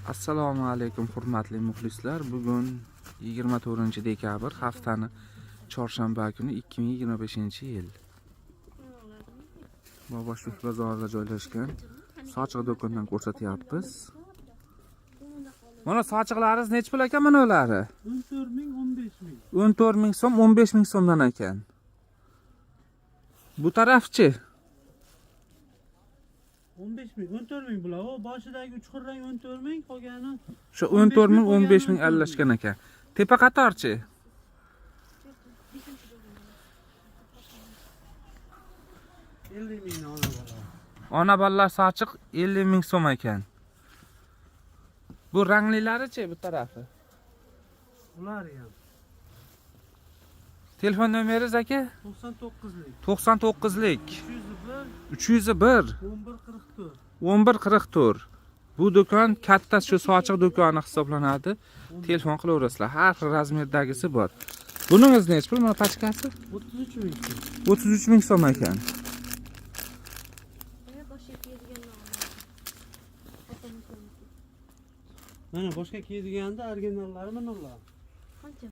Assalomu alaykum, hurmatli muxlislar. Bugun 24 dekabr, haftani chorshanba kuni, 2025-yil. Boboshbek bozorida joylashgan sochiq do'kondan ko'rsatyapmiz. Mana, sochiqlaringiz nechi pul ekan mana ular? 14 ming, 15 ming. 14 ming so'm, 15 ming so'mdan ekan. Bu tarafchi? 15 ming, 14 ming bular. O boshidagi uch xil rang 14 ming, qolgani Shu 14 ming, 15 ming aralashgan ekan. Tepa qatorchi? 50 mingdan ona bola. Ona bolalar sochiq 50 ming so'm ekan. Bu ranglilarichi, bu tarafi? Ular ham. Telefon nomeringiz, aka? 99lik. 99lik. 301. 301. 11 44. 11 44. Bu do'kon katta shu sochiq do'koni hisoblanadi. Telefon qilaverasizlar. Har xil razmerdagisi bor. Buningiz nechi pul mana pachkasi? 33 ming so'm. 33 ming so'm ekan. Mana boshqa kiydiganda originallari mana ular. Qancha?